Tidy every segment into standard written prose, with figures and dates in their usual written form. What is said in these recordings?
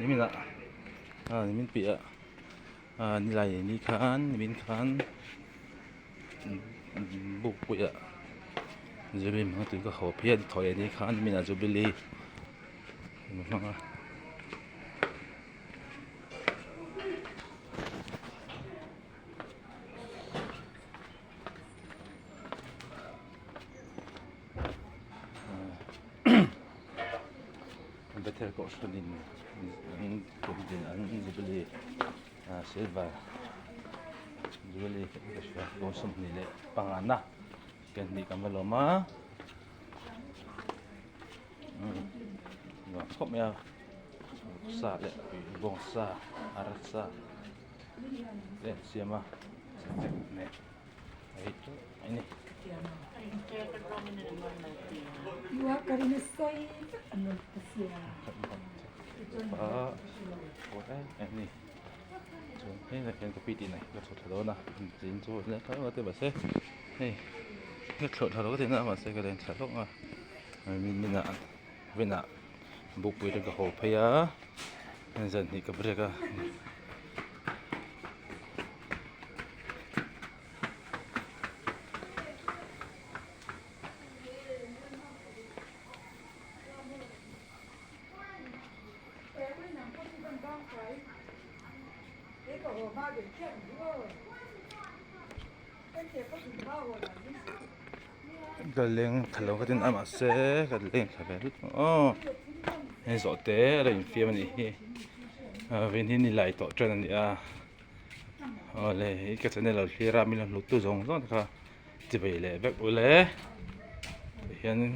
Nimin ah nimin piah ah nilai ni khan nimin khan bukpuiah jubilee hmang tui ka haw phei a thaw leh ni khan nimin ah jubilee an hmang a. Bethel kohhranin an kum din an jubilee silver jubilee ka hria kum 25 na ken hnih kan va lawm a nuam khawp mai a sa leh bawngsa arsa te an siam a nen a ei teuh mai a ni. Chuan hei lah hian ka pi tih na hi ka chho thla dawn a zin chu a tho a te mahse hei ka thlawh thla lo ka ti na mahse ka len thla hlawk a min ah vinah bukpui te ka haw phei a zan hnih ka break a. Ka leng thla lo khatin a mahse ka leng thla ve lut aw hei zawh te a lo infiam a nih hi vin hi ni lai tawh tan a ni a awle hei ka channel lo thlir a min lo hlut tu zawng zawng te kha chi vei leh vek ule tihianin.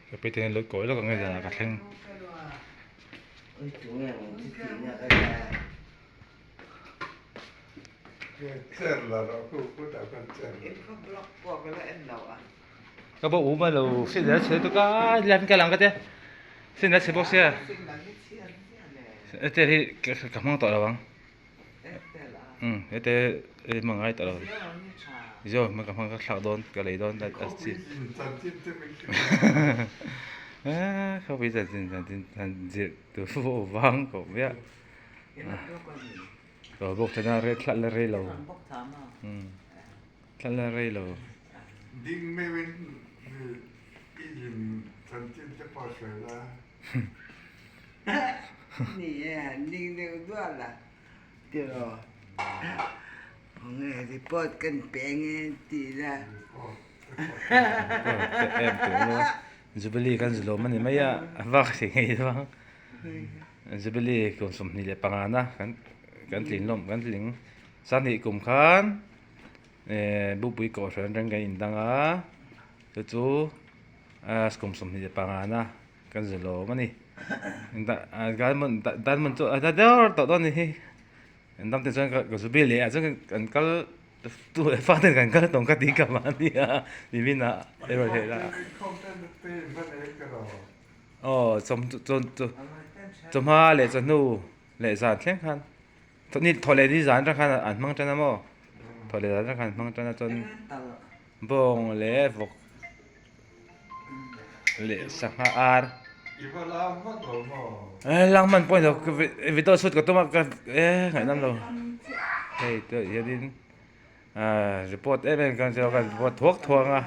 Ka pi te hian lo kawi lawk ang e zanah ka thleng. Ka bo u ma lo sin la chhe tu ka lan ka lang ka te sin la chhe bawk sia te hi ka hmang tawh lo ang. Umm hete i hma ngai tawh lo zo hma ka hmang ka thlak dawn ka lei dawn a chi. Khawpui chanchin chanchin han zir tur pawh vang khawp mai a. Ka bawk thana rei thla la rei lo. Thla la rei lo. Ding meuhin i in chanchin te pawh sawi la. Ni e, ding deuh dual a tiraw. Khawnge report kan pe nge tih la. Jubilee kan zilawm a ni mai a, a vak thei ngei vang. Jubilee kum 25 na kan kan tling lawm kan tling sahnih kum khan eh bukpui kohhran reng kan indang a chu chu ah kum 25 na kan zilawm a ni diamond diamond chu a deuh tawh dawn a ni hi Dam te chuan ka zu bia leh ah chuan kan kal tu leh fa ten kan kal tawng ka ti ka mahni a nimin ah erawh theih la aw chawm chu chu chawhma leh chawhnu leh zan thleng khan ni thaw leh ni zan atang khan an hmang tan a maw thaw leh zan atang khan an hmang tan a chuan bawng leh vawk leh sangha ar lang hman pawh ni lo video shoot ka tum a ka eh ngaihnawm lo hei tah hianin ah report em em kan ka report thuak thuak a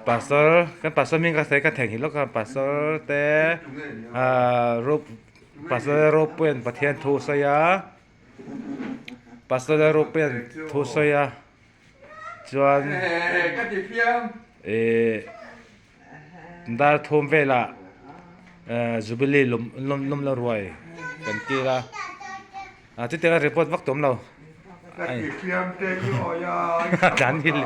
pastor kan pastor hming ka sawi ka theihnghilh lawk a pastor te ah rup pastor ropuia'n Pathian thu a sawi a pastor ropuia'n thu a sawi a. Chuan ihh dar thum velah jubilee lawm lawm la ruai kan tir a ah chutianga report vak tawm lo tlan hi le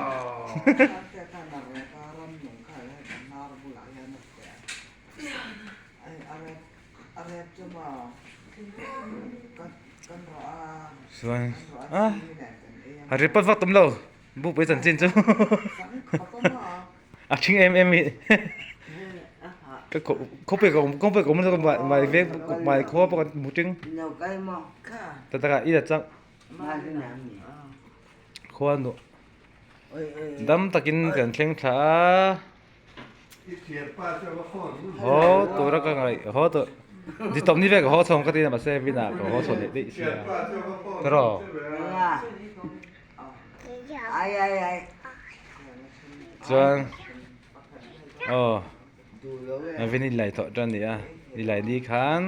Chuan ah a report vak tum lo bukpui chanchin chu a thing em em hi ka khawpui ka awm khawpui ka awm zawk mai veng mai khua pawh kan hmu ting ta taka i la chang khua nu dam takin kan thleng thla a. Haw tura ka ngaih haw tur di tawp ni vek haw chhawng ka ti a mahse vinah ka haw chho leh daih sia tiraw. Chuan aw vin i lai thawh tan a ni a i lai ni khan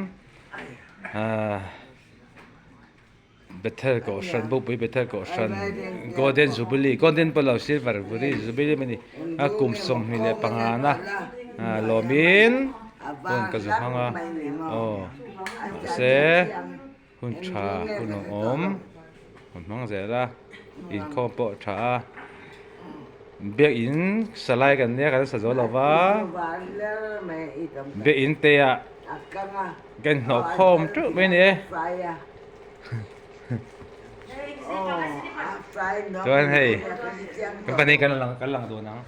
ah. Bethel Kohhran Bukpui Bethel Kohhran Golden Jubilee Golden pawh lo Silver Jubilee mai a ni a kum 25 na lawmin hun ka zu hmang a aw mahse hun tha hun a awm hun hmang zel a inkhawm pawh a tha a biakin salai kan nia kan sa zo lo va biakin te ah. Kan hnawh khawm teuh mai a ni e. Chuan hei kan pahnih kan lang kan lang dun ang.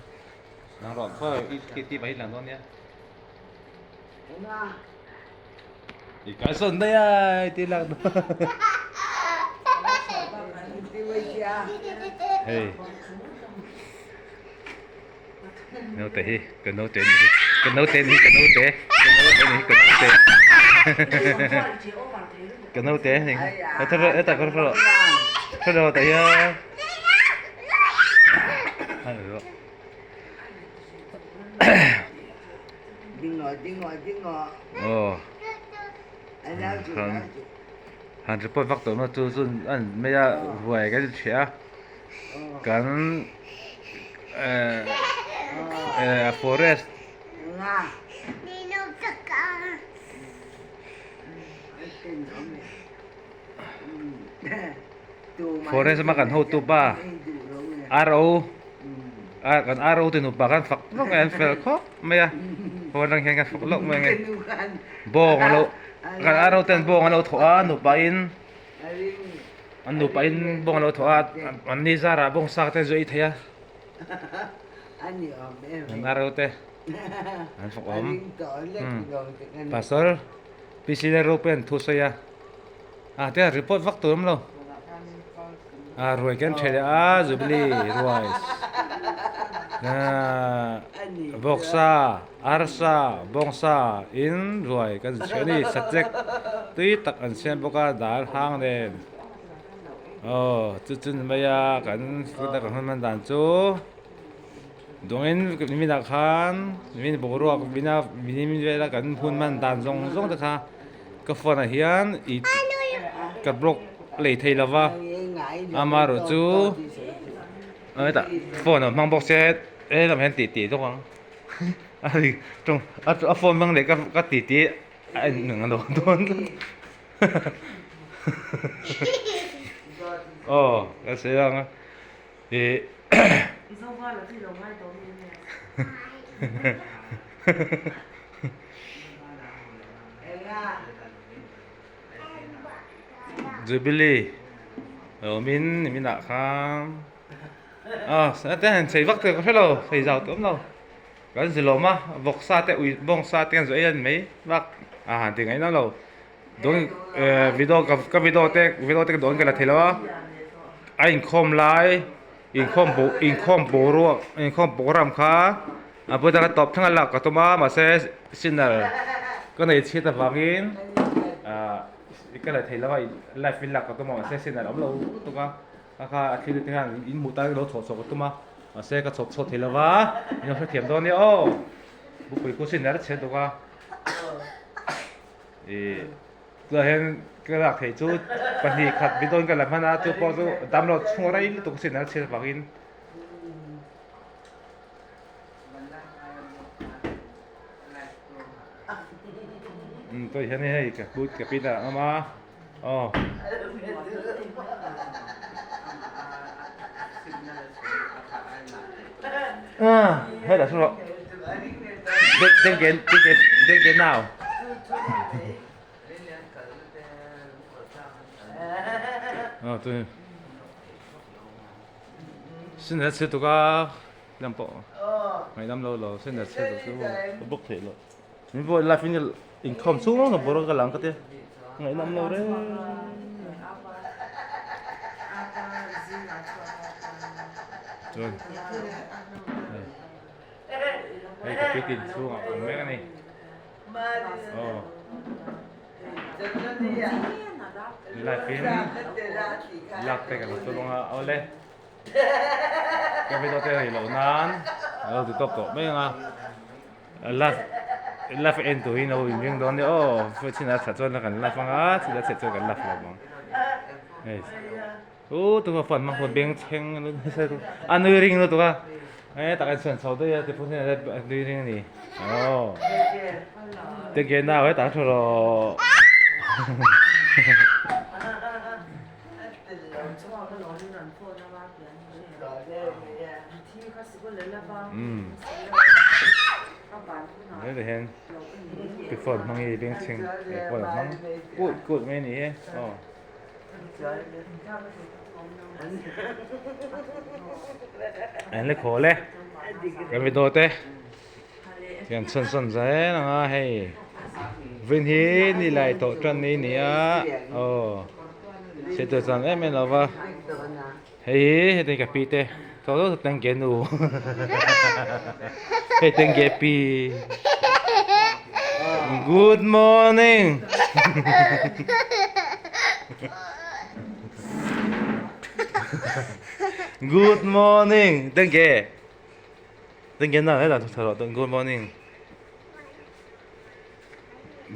Lang rawh khaw i khi ti pahnih lang dawn nia. I kai sawn daih a i ti lak dawn. Hei. Naute hi ka naute anih hi ka naute anih hi ka naute ka naute anih hi ka naute ka naute anih hi hetah kha hre rawh hre rawh tah hian aw han report vak tawh na chu chu an mai a ruai kan inchhiah a kan eh forest forest lama kan hotu pa ro kan ro te nupa khan fak lawk mai an fel khawp mai a phone atang hian kan fak lawk mai ange bawng alo kan ro ten bawng an lo thawh a nupa in. An nupa in bawng a lo thawh a, an ni zarah bawng sak te zu ei thei a. An ar te an fawk awm. Pastor PC le Rope an thu sawi a. A te report vak tur awm lo. A ruai kan the leh a Jubilee ruai. Vawksa, arsa, bawngsa in ruai kan chhe a ni. Sachek tui tak an siam bawk a dal hang nen. Aw chu chu ni mai a kan kan hun hman dan chu dawngin niminah khan nimin boruak mina nimin vela kan hun hman dan zawng zawng te kha ka phone ah hian ih ka block lei thei lo va amaherawh chu hetah phone a hmang bawk se he lam hian tih tih zawk ang a ri tawng a phone hmang leh ka tih tih a en ang lo dawn tlat aw ka sawi ang a ih Jubilee awmin niminah khan ah te han chei vak te ka hre lo chei zau tawh awm lo kan zilawm a vawksa te ui bawngsa te kan zawh ei a ni mai bak a han ti ngaihna lo dawn eh video ka video te video te ka dawn ka la thei lo a a inkhawm lai inkhawm inkhawm boruak inkhawm program kha a bula ka tawp thleng a lak ka tum a mahse signal ka nei chhiat avangin ah ka la thei lo a live in lak ka tum a mahse signal a awm lo lutuk a. Ka kha a thil te hian in hmuh tan lo chhuah chhuah ka tum a, mahse ka chhawp chhuak thei lo va, in lo hrethiam dawn nia aw. Bupui khu sin a chhe tuk a, ih tunah hian ka lak theih chu pahnih khat video in ka la hman a, chu pawh chu damlo chhung rei lutuk sin a chhiat avangin. Umm tawih hian hei ka pu ka pi dah ang a aw. Hei dah saw rawh deng ke deng ke nau. Aw tui sin a chhe tuk a. Lam pawh ngaihdam lo lo sender chhe lo chu ka bawk theih loh min pawh live in inkhawm chhung reng ka boruak ka lang ka tia ngaihdam lo reng chuan hei ka pitin chhungah awm mek a ni aw live in lak te ka lo tum anga awle. Ka video te rei loh nan a lo ti tawp tawh mai ang a live live en tur hi lo inring dawn nia aw chin a that chuan kan live ang a chin a chhiat chuan kan live lo ang hei u tunga phone hmang pawh beng thleng a nui ring lutuk a he takah hian chhuan chho daih a tiphun hian a nui ring a ni aw te nau hetah thu rawh. Heti hian phone hmang hi bengchheng he phone a hmang kulh kulh mai a ni e aw. An la khawl e kan video te hian chhun sawn zel ang a hei vin hi ni lai tawh tan ni a ni a aw chhe tur chuan em em lo va hei hi heti ka pi te tawh deuh teng ge nu hei teng ge pi good morning good morning teng ge. Tengge nau hetah thu thar rawh good morning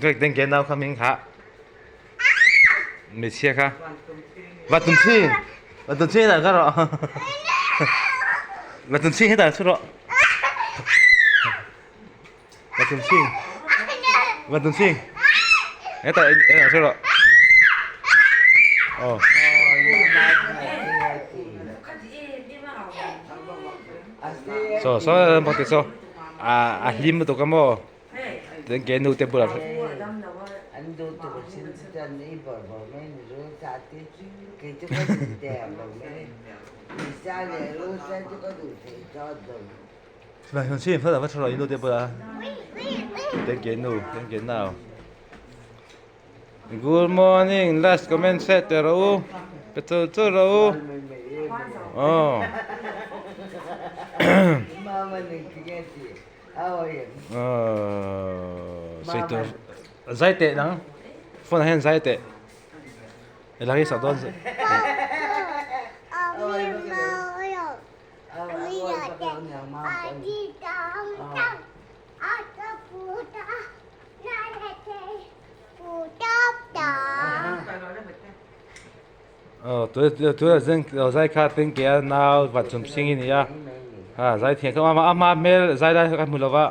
Greg tengge nau kha hming kha hmeichhia kha va tum chhi va tum chhi hetah kha rawh va tum chhi hetah thu rawh va tum chhi va tum chhi hetah hetah thu rawh aw. Saw saw lam pang te saw a hlim lutuk a maw chuan ke nu te bulah Thank you nu thank you nau Good morning last comment set te rawh u pe chur chur rawh u aw. Sawi tur zai teh nang phone ah hian zai teh ela hi sak dawn Aw tuna zai kha tengke a nau vat chum hring i ni a a zai thiam kha a hma hmel zai lai ka hmu lo va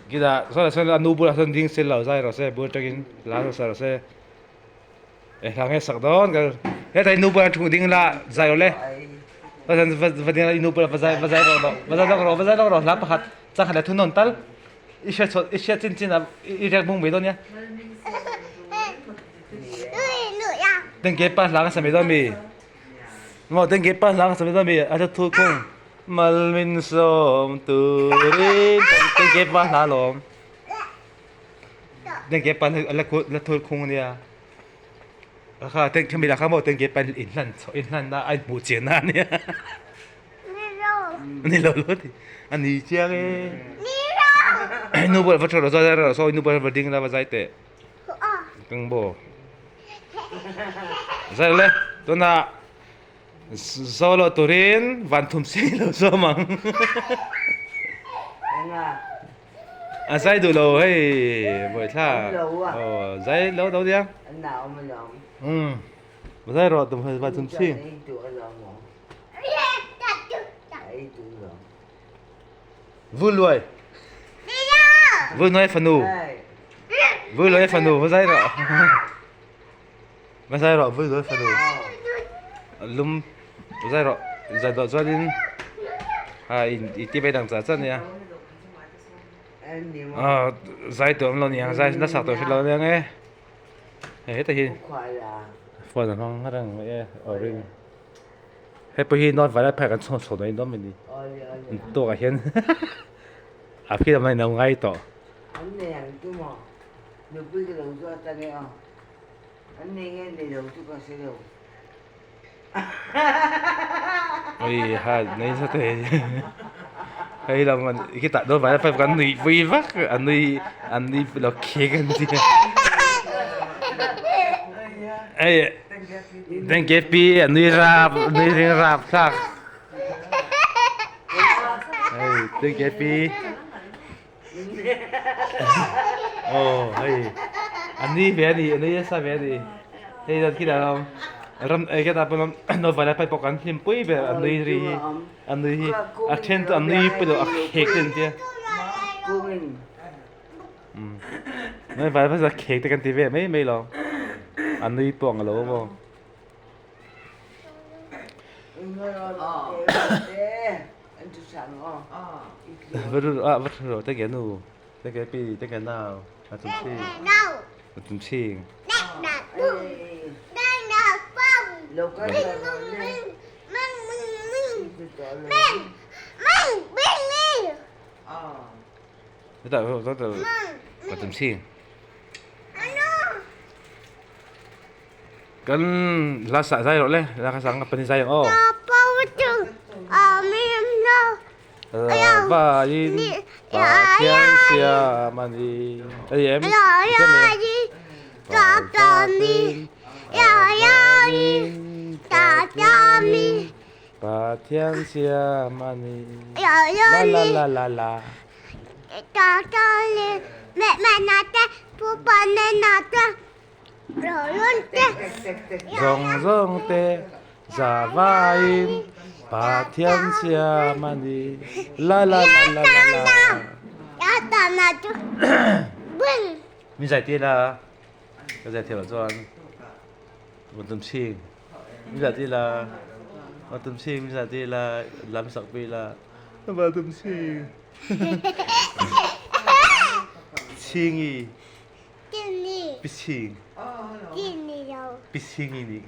khitah sawn ah sawn a nu bulah sawn ding sel lo zai rawh se bul atangin la hmasa rawh se e hla nge sak dawn ka hetah i nu bulah thu ding la zai rawh le va ding la i nu bulah va zai va zai rawh va zai lawk rawh va zai lawk rawh hla pakhat changkhat leh thunawn tal i hriat chhuah i hriat chin chin ah i riak bung mai dawn nia. Tengke pa hlang sa mai dawn mi maw tengke pa hlang sa mai dawn mi a thu khung mal min sawm turin tengke pa hla lawm tengke pa la la thul khung nia kha teng khami la kha maw tengke pa in hlan in hlan na ai hmuh chian na nia ni lo lo ti ani chiang e nu bol va thro zo ra so nu bol va ding la va zai te kang bo zai le tuna solo turin van thum si lo so mang a zai du lo hei boi thla oh zai lo do dia um zai ro tum van thum si Vuluai. Vuluai fanu. Vuluai fanu va zai rawh. Va zai rawh vuluai fanu. Lum va zai rawh. Zai dawh chuanin ha i ti ve dang cha cha nia. Ah zai tur awm lo niang zai nasa tur hre lo aniang e. Hei heta hi phone a hmang reng mai e aw ring. Hei pawh hi North Vanlaiphai kan chhuak chho dawn dawn a ni. An tawkah hian a khi lam a inlo ngai tawh. An nei ang chu maw? Nupui ka lo zawt a nia aw. An nei nge nei lo chu ka hre lo. Ui ha nei nasa thei hei lam an khitah North Vanlaiphai kan nui pui vak a nui an nui lo khek an tia. Hei. Tengke pi a nui rap nui ring rap thlak. Hei tengke pi. Oh hei a nui ve a ni a nui nasa ve a ni. Hei dan khi lam ram ei ka ta pawh no vai lai pawh kan hlim pui ber a nui ri hi a nui hi a then chu a nui pui lo a khek te an tia. Mai vai vai khek te kan ti ve mai mai lo a nui pawh ang lo maw. Va ru ah va ru te ke nu te ke pi te ke nau a tum ching a tum ching. Hetah ka tum ching. Kan hla sah zai rawh le, hla ka sang ka pani zai ang aw. Vain Pathian siam a ni. Ai em? Pathian siam a ni. La la la la la. Zawng zawng te za vaiin Pathian siam a ni la la la la la la. Min zai tir la ka zai thiam loh chuan rawn tum chhing min zai tir la rawn tum chhing min zai tir la lam sak pui la rawn tum chhing. Chingi. Pi Ching. Pi Chingi nih.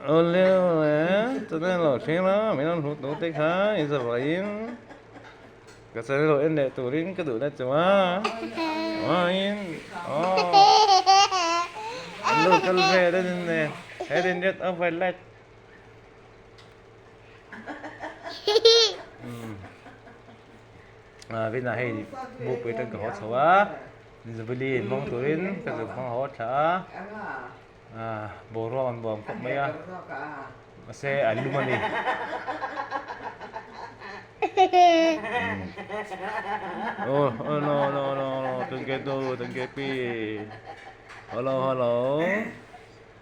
Ole ole, channel lo thleng la, min rawn hmuh tawh te kha i zavaiin ka channel lo en leh turin ka duhna chu a vawiin aw an lo kal ve dawn in e, he rin ret over like. Vinah hei mupui atang ka haw chho a Jubilee hmang turin ka zuk hmang haw thla a boruak an buam khawp mai a mahse a lum a ni. Oh oh no no no no tengke tu tengke pi hello hello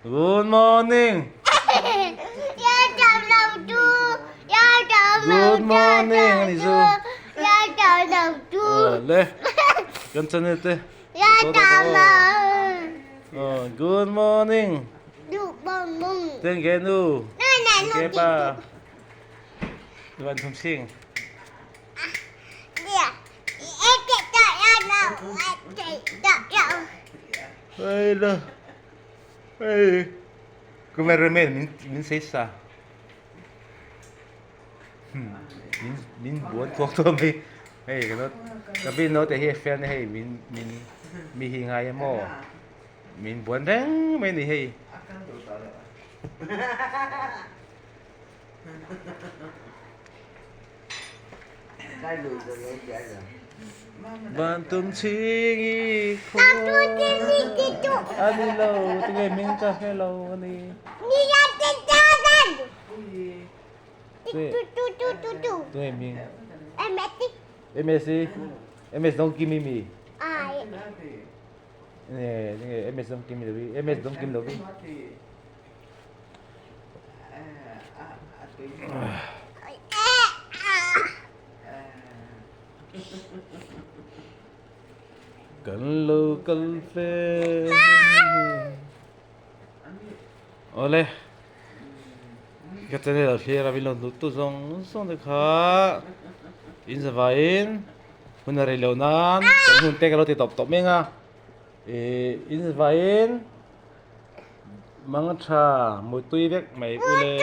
good morning good morning ani chu le kan channel te good morning tengke nu tengke pa. Tuan thum sing. Hei la. Hei. Cameraman min min sei sa. Min min buan thuak thuak mai. Hei ka no ka bin no te hi fel ni hei min min mi hi ngai emaw. Min buan reng mai ni hei. Van tum ching i khua a ni lo tinge min ka hre lo a ni. Tinge min MS MS dong kim mi. Tinge MS dong kim lo MS dong kim lo vi. Kan lo kal fe Awle ka channel a thlir a min lo hnut tu zawng zawng te kha in zavaiin hun a rei loh nan kan hun te ka lo ti tawp tawp mek a ih in zavaiin. Mangtha mutui vek mai ule.